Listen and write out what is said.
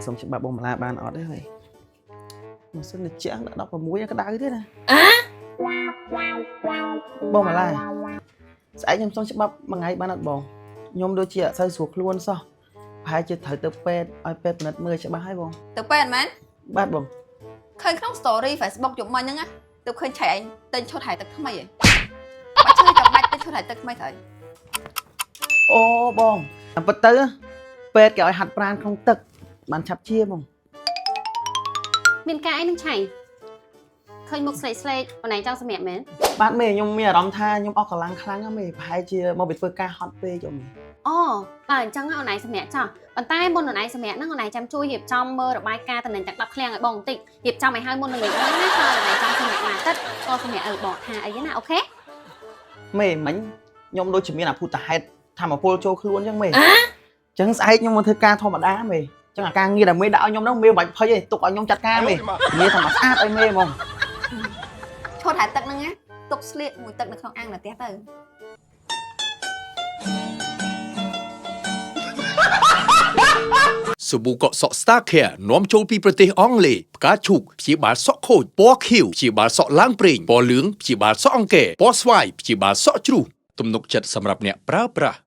សុំច្បាប់បងម៉ាឡាបានអត់ទេហីម៉ាស៊ីនត្រជាក់ដាក់16ក្តៅទៀតណាបងម៉ាឡាស្អែកខ្ញុំសុំច្បាប់មួយថ្ងៃបានអត់បងខ្ញុំដូចជាអត់សូវស្រួលខ្លួនសោះប្រហែលជាត្រូវទៅពេទ្យឲ្យពេទ្យពិនិត្យមើលច្បាស់ហើយបង ទៅពេទ្យមែន បាទបង ឃើញក្នុង story Facebook យប់មិញហ្នឹងណាទៅឃើញឆៃឯងទិញឈុតហែទឹកថ្មីឯងបាច់ឈឺចាំបាច់ទិញឈុតហែទឹកថ្មីត្រូវ អូបងតាមពិតទៅពេទ្យគេឲ្យហាត់ប្រាណក្នុងទឹកបានឆាប់ជាបង មានការអីនឹងឆៃឃើញមុខស្លេកស្លេកអូនឯងចង់សម្រាប់មែន បាទមេខ្ញុំមានអារម្មណ៍ថាខ្ញុំអស់កម្លាំងខ្លាំងណាស់មេប្រហែលជាមកពីធ្វើការហត់ពេកអូមេ អូបើអញ្ចឹងអូនឯងសម្រាប់ចោះប៉ុន្តែមុនអូនឯងសម្រាប់ហ្នឹងអូនឯងចាំជួយរៀបចំមើលរបាយការណ៍តំណែងទាំង10ឃ្លាំងឲ្យបងបន្តិចរៀបចំឲ្យហើយមុននឹងវិញណាហើយអូនឯងចង់សម្រាប់មួយអាទិត្យក៏សម្រាប់ឲ្យបងថាអីណា OK មេមិញខ្ញុំដូចជាមានអភូតហេតុធម្មពលចូលខ្លួនអញ្ចឹងមេអញ្ចឹងស្អែកខ្ញុំមកធ្វើការធម្មតាមេអញ្ចឹងអាការងារដែលមេដាក់ឲ្យខ្ញុំហ្នឹងមេមិនបាច់ភ័យទេទុកឲ្យខ្ញុំចាត់ការមេមេធម្មស្អាតឲ្យមេហ្មង ឈុតហែទឹកហ្នឹងណាទុកស្លៀកមួយទឹកនៅក្នុងអាងនៅផ្ទះទៅ សាប៊ូកក់សក់ Star Care នាំចូលពីប្រទេសអង់គ្លេសផ្កាឈូកព្យាបាលសក់ខូចពណ៌ខៀវព្យាបាលសក់ឡើងប្រេងពណ៌លឿងព្យាបាលសក់អង្គែពណ៌ស្វាយព្យាបាលសក់ជ្រុះទំនុកចិត្តសម្រាប់អ្នកប្រើប្រាស់។